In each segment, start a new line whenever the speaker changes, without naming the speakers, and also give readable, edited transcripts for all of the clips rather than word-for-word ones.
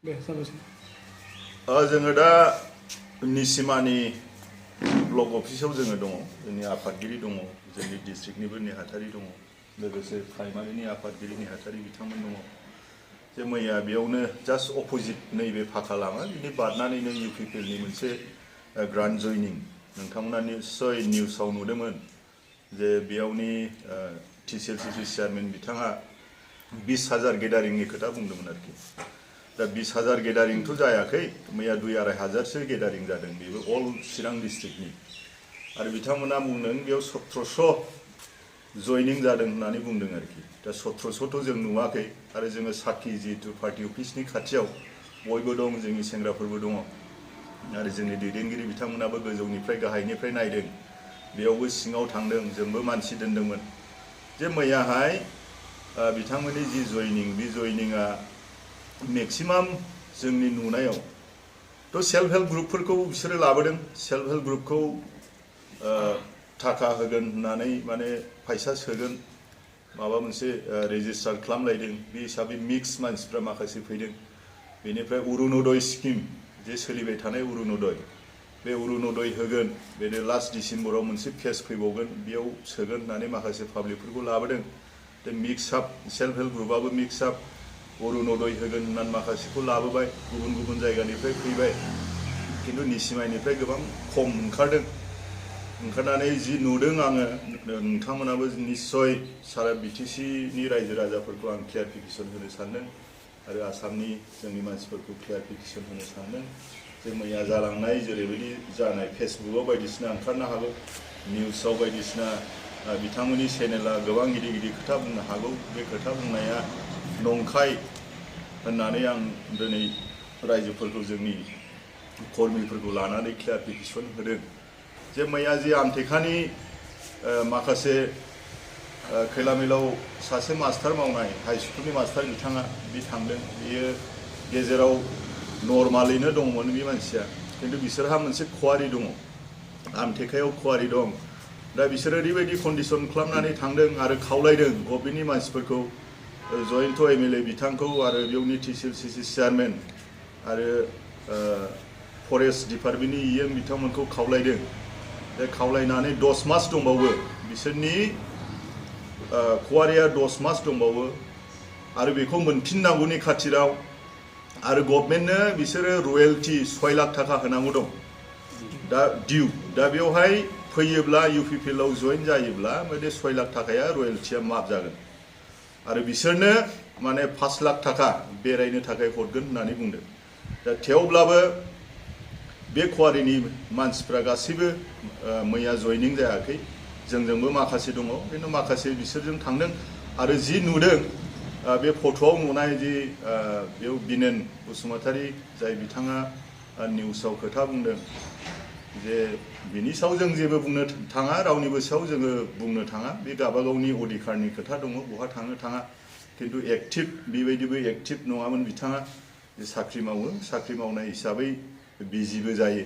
दे जाबायसै
जोङो दा निसिमानि ब्लक अफिसाव जोङो दङ जोंनि आफादगिरि दङ जोंनि डिस्ट्रिक्टनिबो नेहाथारि दङ लोगोसे प्राइमारिनि आफादगिरि नेहाथारि बिथांमोन दङ जे मैया बेयावनो जास्ट अपोजिट नैबे फाखा लामा बिनि बारनानैनो इउपिपिएलनि मोनसे ग्रान्ड जयनिं नोंथांमोना निस्सय निउसाव नुदोंमोन जे बेयावनि टिसिएलसिसि चेयारमेन बिथाङा 20,000 गेदारिंनि खोथा बुंदोंमोन आरोखि दा 20,000 गेदारिंथ' जायाखै मैया 2-2,500 गेदारिं जादों बेबो अल चिरां डिस्ट्रिक्टनि आरो बिथांमोना बुंदों बेयाव 1700 जयनिं जादों होननानै बुंदों आरोखि दा 1700थ' जों नुवाखै आरो जोङो साखि जिहेतु पार्टी अफिसनि खाथियाव बयबो दं जोंनि सेंग्राफोरबो दङ आरो जोंनि दैदेनगिरि बिथांमोनाबो गोजौनिफ्राय गाहायनिफ्राय नायदों बेयावबो सिङाव थांदों जोंबो मानसि दोनदोंमोन जे मैयाहाय बिथांमोननि जि जयनिं बे जयनिंआ मेक्सिमाम जोंनि नुनायाव थ' सेल्फ हेल्प ग्रुपफोरखौ बिसोरो लाबोदों सेल्फ हेल्प ग्रुपखौ थाखा होगोन होननानै माने फैसा सोगोन माबा मोनसे रेजिस्टार खालामलायदों बे हिसाबै मिक्स मानसिफ्रा माखासे फैदों बेनिफ्राय अरुणोदय स्किम जे सोलिबाय थानाय अरुणोदय बे अरुणोदय होगोन बेनो लास्ट डिसेम्बराव मोनसे फेज फैबावगोन बेयाव सोगोन होननानै माखासे पाब्लिकफोरखौ लाबोदों दा मिक्स आप सेल्फ हेल्प ग्रुपआबो मिक्स आप अरुणोदय होगोन होननानै माखासेखौ लाबोबाय गुबुन गुबुन जायगानिफ्राय फैबाय खिन्थु निसिमानिफ्राय गोबां खम ओंखारदों ओंखारनानै जि नुदों आङो नोंथांमोनाबो निस्सय सारा बिटिसिनि रायजो राजाफोरखौ आं क्लियारिफिकेसन होनो सानदों आरो आसामनि जोंनि मानसिफोरखौ क्लियारिफिकेसन होनो सानदों जे मैया जालांनाय जेरैबायदि जानाय फेसबुकआव बायदिसिना ओंखारनो हागौ निउसाव बायदिसिना बिथांमोननि चेनेला गोबां गिदिर गिदिर खोथा बुंनो हागौ बे खोथा बुंनाया नंखाय होननानै आं दिनै रायजोफोरखौ जोंनि कर्मिफोरखौ लानानै क्लियारिफिकेसन होदों जे मैया जे आमटेखानि माखासे खैलामिलाव सासे मास्टार मावनाय हाई स्कुलनि मास्टार बिथाङा बे थांदों बियो गेजेराव नर्मालैनो दंमोन बे मानसिया खिन्थु बिसोरहा मोनसे खवारि दङ आमटेखायाव खवारि दं दा बिसोरो ओरैबायदि कन्डिसन खालामनानै थांदों आरो खावलायदों गभर्नमेन्टनि मानसिफोरखौ जयन्त एमएलए बिथांखौ आरो बेयावनि टिसिएलसिसि चेयारमेन आरो फरेस्ट डिपार्टमेन्टनि इएम बिथांमोनखौ खावलायदों दा खावलायनानै 10 मास दंबावो बिसोरनि खवारिया 10 मास दंबावो आरो बेखौ मोनफिननांगौनि खाथिराव आरो गभर्नमेन्टनो बिसोरो रयेल्टी 6 लाख थाखा होनांगौ दं दा डिउ दा बेवहाय फैयोब्ला इउपिपिएलआव जइन जायोब्ला बे 6 लाख थाखाया रयेल्टीया माफ जागोन आरो बिसोरनो माने 5 लाख थाखा बेरायनो थाखाय हरगोन होननानै बुंदों दा थेवब्लाबो बे खवारिनि मानसिफ्रा गासैबो मैया जयनिं जायाखै जोंजोंबो माखासे दङ खिन्थु माखासे बिसोरजों थांदों आरो जि नुदों बे फट'आव नुनाय जि बेयाव बिनेन बसुमतारी जाय बिथाङा निउसाव खोथा बुंदों जे बिनि सायाव जों जेबो बुंनो थाङा रावनिबो सायाव जोङो बुंनो थाङा बे गावबागावनि अधिकारनि खोथा दङ बहा थाङो थाङा खिन्थु एक्टिभ बेबायदिबो एक्टिभ नङामोन बिथाङा जे साख्रि मावो साख्रि मावनाय हिसाबै बिजिबो जायो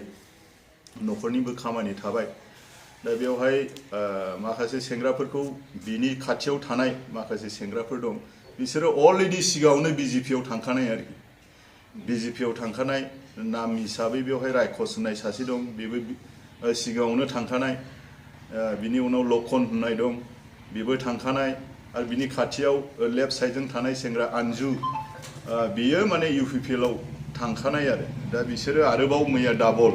न'खरनिबो खामानि थाबाय दा बेवहाय माखासे सेंग्राफोरखौ बिनि खाथियाव थानाय माखासे सेंग्राफोर दं बिसोरो अलरेडि सिगाङावनो बिजेपिआव थांखानाय आरोखि बिजेपिआव थांखानाय नाम हिसाबै बेवहाय रायखस होननाय सासे दं बेबो सिगाङावनो थांखानाय बिनि उनाव लखन होननाय दं बेबो थांखानाय आरो बिनि खाथियाव लेफ्ट साइडजों थानाय सेंग्रा आनजु बियो माने इउपिपिएलआव थांखानाय आरो दा बिसोरो आरोबाव मैया डाबल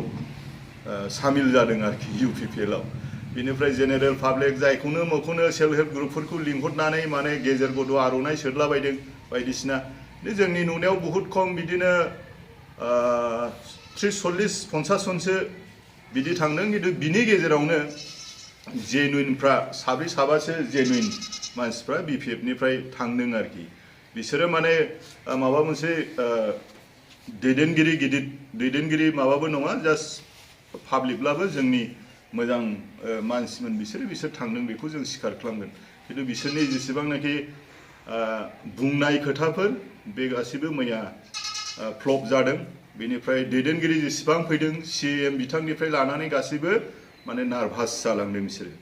सामिल जादों आरोखि इउपिपिएलआव बिनिफ्राय जेनेरेल पाब्लिक जायखौनो मखौनो सेल्फ हेल्प ग्रुपफोरखौ लिंहरनानै माने गेजेर गद' आर'नाइ सोदलाबायदों बायदिसिना जोंनि नुनायाव बहुद खम बिदिनो 30-40-50 जनसो बिदि थांदों खिन्थु बिनि गेजेरावनो जेनुइनफ्रा साब्रैसो जेनुइन मानसिफ्रा बिपिएफनिफ्राय थांदों आरोखि बिसोरो माने माबा मोनसे दैदेनगिरि माबाबो नङा जास्ट पाब्लिकब्लाबो जोंनि मोजां मानसिमोन बिसोर थांदों बेखौ जों स्वीकार खालामगोन खिन्थु बिसोरनि जेसेबांनाखि बुंनाय खोथाफोर बे गासैबो मैया फ्लप जादों बेनिफ्राय दैदेनगिरि जेसेबां फैदों सिएम बिथांनिफ्राय लानानै गासैबो माने नार्भास जालांदों बिसोरो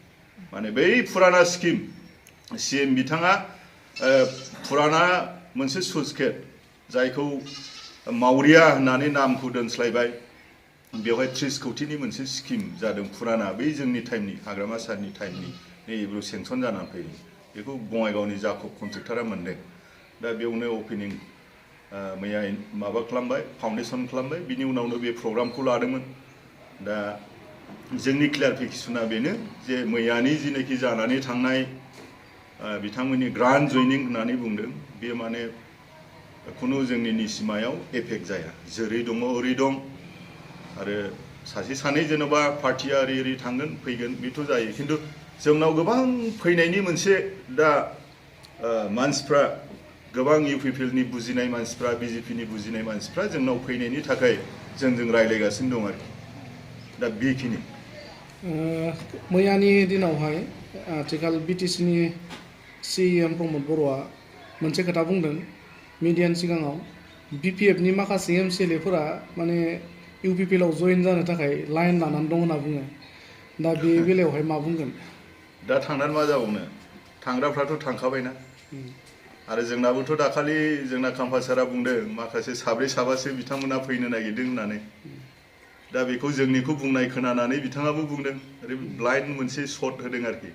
माने बै फुराना स्किम सिएम बिथाङा फुराना मोनसे सुइस गेट जायखौ मावरिया होननानै नामखौ दोनस्लायबाय बेवहाय 30 कौटिनि मोनसे स्किम जादों फुराना बै जोंनि टाइमनि हाग्रामा सारनि टाइमनि नैबेबो सेंसन जानानै फैदों बेखौ बङाइगावनि जाखब कन्ट्रेक्टरा मोनदों दा बेयावनो अपेनिं मैया माबा खालामबाय फाउन्डेसन खालामबाय बिनि उनावनो बे प्रग्रामखौ लादोंमोन दा जोंनि क्लियारिफिकेसना बेनो जे मैयानि जिनोखि जानानै थांनाय बिथांमोननि ग्रान्ड जइनिं होननानै बुंदों बे माने खुनु जोंनि निसिमायाव एफेक्ट जाया जेरै दङ ओरै दं आरो सासे सानै जेनेबा पार्टिया ओरै थांगोन फैगोन बेथ' जायो खिन्थु जोंनाव गोबां फैनायनि मोनसे दा मानसिफ्रा गोबां इउपिपिएलनि बुजिनाय मानसिफ्रा बिजेपिनि बुजिनाय मानसिफ्रा जोंनाव फैनायनि थाखाय जोंजों रायलायगासिनो दं आरोखि दा बेखिनि
मैयानि दिनावहाय आथिखाल बिटिसिनि सिएम प्रमद बर'आ मोनसे खोथा बुंदों मिडियानि सिगाङाव बिपिएफनि माखासे एमसिएलएफोरा माने इउपिपिएलआव जइन जानो थाखाय लाइन लानानै दं होनना बुङो दा बे बेलायावहाय मा बुंगोन
दा थांनानै मा जाबावनो थांग्राफ्राथ' थांखाबायना आरो जोंनाबोथ' दाखालि जोंना काम्पासारा बुंदों माखासे साब्रै साबासो बिथांमोना फैनो नागिरदों होननानै दा बेखौ जोंनिखौ बुंनाय खोनानानै बिथाङाबो बुंदों ओरै ब्लाइन्ड मोनसे शट होदों आरोखि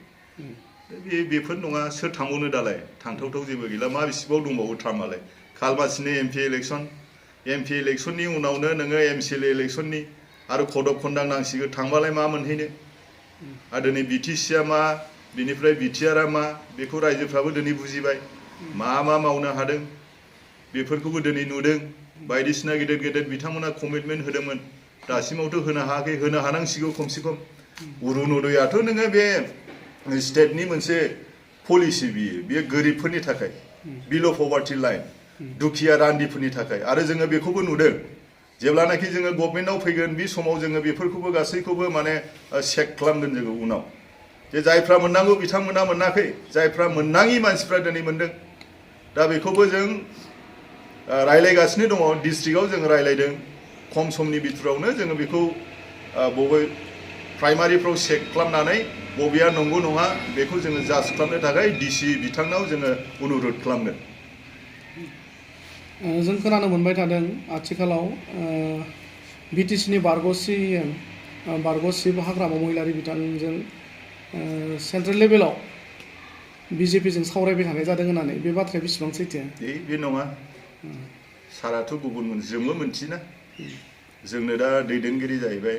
बेफोर नङा सोर थांबावनो दालाय थांथावथाव जेबो गैला मा बेसेबाव दंबावो टार्मालाय खालमासिनि एमपि इलेक्सननि उनावनो नोङो एमसिएलए इलेक्सननि आरो कड अफ कन्डाक्ट नांसिगोन थांबालाय मा मोनहैनो आरो दिनै बिटिसिआ मा बिनिफ्राय बिटिआरआ मा बेखौ रायजोफ्राबो दिनै बुजिबाय मा मावनो हादों बेफोरखौबो दिनै नुदों बायदिसिना गेदेर गेदेर बिथांमोना कमिटमेन्ट होदोंमोन दासिमावथ' होनो हायाखै होनो हानांसिगौ खमसे खम अरुनदयाथ' नोङो बे स्टेटनि मोनसे पलिसि बियो गोरिबफोरनि थाखाय बिल' पभार्टि लाइन दुखिया रान्दिफोरनि थाखाय आरो जोङो बेखौबो नुदों जेब्लानाखि जोङो गभर्नमेन्टआव फैगोन बे समाव जोङो बेफोरखौबो गासैखौबो माने चेक खालामगोन जोङो उनाव जे जायफ्रा मोननांगौ बिथांमोना मोनाखै जायफ्रा मोननाङि मानसिफ्रा दिनै मोनदों दा बेखौबो जों रायलायगासिनो दङ डिस्ट्रिक्टआव जों रायलायदों खम समनि बिथोरावनो जोङो बेखौ बबे प्राइमारिफ्राव चेक खालामनानै बबेया नंगौ नङा बेखौ जोङो जाज खालामनो थाखाय डिसि बिथांनाव जोङो अनुर'ध खालामगोन
जों खोनानो मोनबाय थादों आथिखालाव बिटिसिनि बारग' सिएम बारग' चिफ हाग्रामा महिलारि बिथांजों सेन्ट्रेल लेभेलाव बिजेपिजों सावरायबाय थानाय जादों होननानै बे बाथ्राया बेसेबां सैथो
बे नङा साराथ' गुबुन जोंबो मिन्थिना जोंनो दा दैदेनगिरि जाहैबाय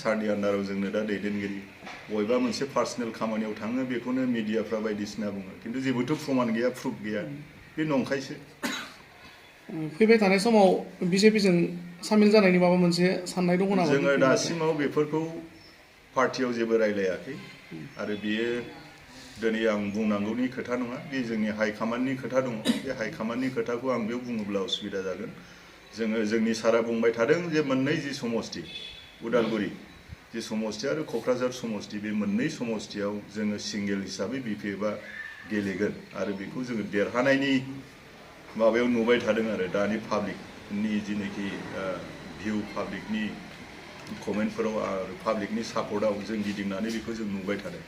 सारनि आन्दाराव जोंनो दा दैदेनगिरि बबेबा मोनसे पार्सनेल खामानियाव थाङो बेखौनो मिडियाफ्रा बायदिसिना बुङो खिन्थु जेबोथ' प्रमाण गैया प्रुफ गैया बे नंखायसो
फैबाय थानाय समाव बिजेपिजों सामिल जानायनि माबा मोनसे साननाय दङ नामा
जोङो दासिमाव बेफोरखौ पार्टियाव जेबो रायलायाखै आरो बियो दिनै आं बुंनांगौनि खोथा नङा बे जोंनि हाइकमान्डनि खोथा दङ बे हाइकमान्डनि खोथाखौ आं बेयाव बुङोब्ला उसुबिदा जागोन जोङो जोंनि सारा बुंबाय थादों जे मोननै जि समष्टि उदालगुरि जि समष्टि आरो क'क्राझार समष्टि बे मोननै समष्टियाव जोङो सिंगेल हिसाबै बिपिएफआ गेलेगोन आरो बेखौ जोङो देरहानायनि माबायाव नुबाय थादों आरो दानि पाब्लिकनि जिनोखि भिउ पाब्लिकनि कमेन्टफोराव आरो पाब्लिकनि सापर्टआव जों गिदिंनानै बेखौ जों नुबाय थादों